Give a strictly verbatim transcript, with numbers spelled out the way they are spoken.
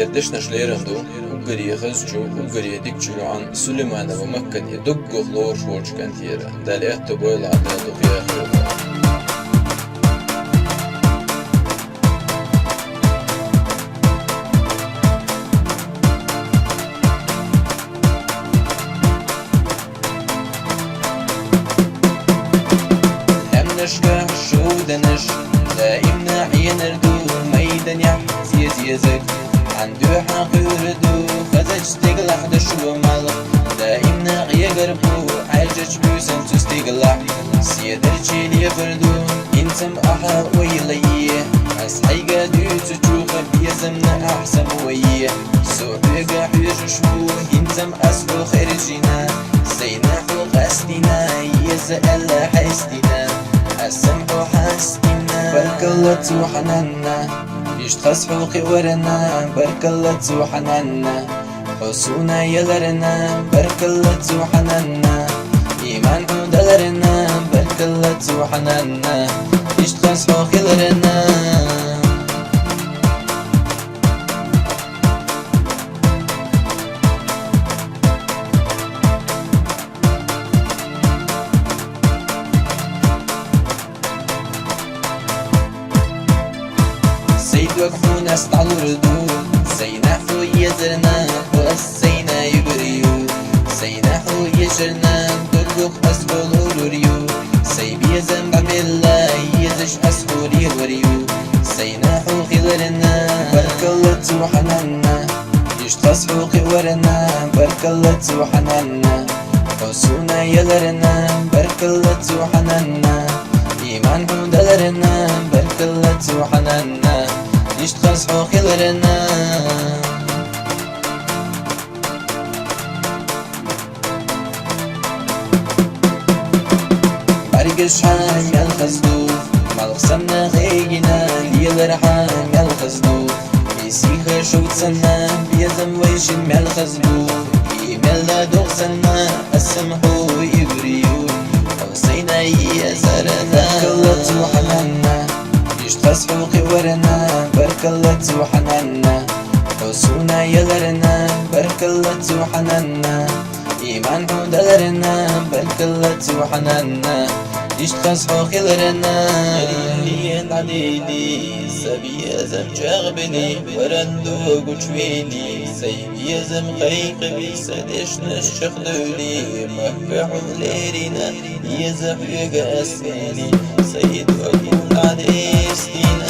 Ер дешнаш лерхӀам ду уггаре хазачу, уггаре дикачу йоӀан Сулейманова Маккана дуккха лоруш волчу кӀантера. Дала аьтто бойла Ӏа, Дала дукха яхийла. ХӀамнашка шовданаш даимна Ӏенар ду майданехь зеза езаг. Хьан дуьхьа кхуьур ду хазачу стигалахь дашо малх, даимна гӀегар бу Ӏаьржачу буьйсанна цу стигалахь. Седарчий лехар ду хӀинцам ахьа ойла е, ас хьайга дуьйцучух безамна ахь самое. Со хьоьга хьоьжуш ву хӀинцам ас хьо хержина, сайна хьо къастийна, еза аьлла хьестийна, ас сам хьо хьастийна. Баркалла цу хьананна, иштта хаза хьо кхиорна, баркалла цу хьананна. Хьо суна яларна, баркалла цу хьананна, иман хьо даларна, баркалла цу хьананна, иштта хаза хьо хиларна. Сайн дог хьуна ас дӀалур ду, сайна хьо езарна, хьо ас сайна югур ю. Сайна хьо езарна, доггах ас хьо лорур ю. Сайн безам дӀабелла, езаш ас хьо лелор ю. Сайна хьо хиларна, баркалла цу хьананна, иштта хаза хьо кхиорна, баркалла цу хьананна. Хьо суна яларна, баркалла цу хьананна, иман хьо даларна, баркалла цу хьананна, иштта хаза хьо хиларна. БӀаьргаш хьан мел хаза ду, малх санна гӀайгина, лелар хьан мел хаза ду. И сиха шовда санна, безам вайшин мел хаза бу. И мелла догӀа санна, ас сам хьо югур ю. Хьо сайна езарна, баркалла цу хьананна, иштта хаза хьо кхиорна, баркалла цу хьананна. Хьо суна яларна, баркалла цу хьананна, иман хьо даларна, баркалла цу хьананна, иштта хаза хьо хиларна. Лен дӀадели, са безам чӀагӀбели, варан ду гучвели, сайн безам кхайкхаби, са дешнаш чакхдевли, Макка хьо лерина, еза хьоьга ас вели. Сайн дог хьуна дӀадестийна,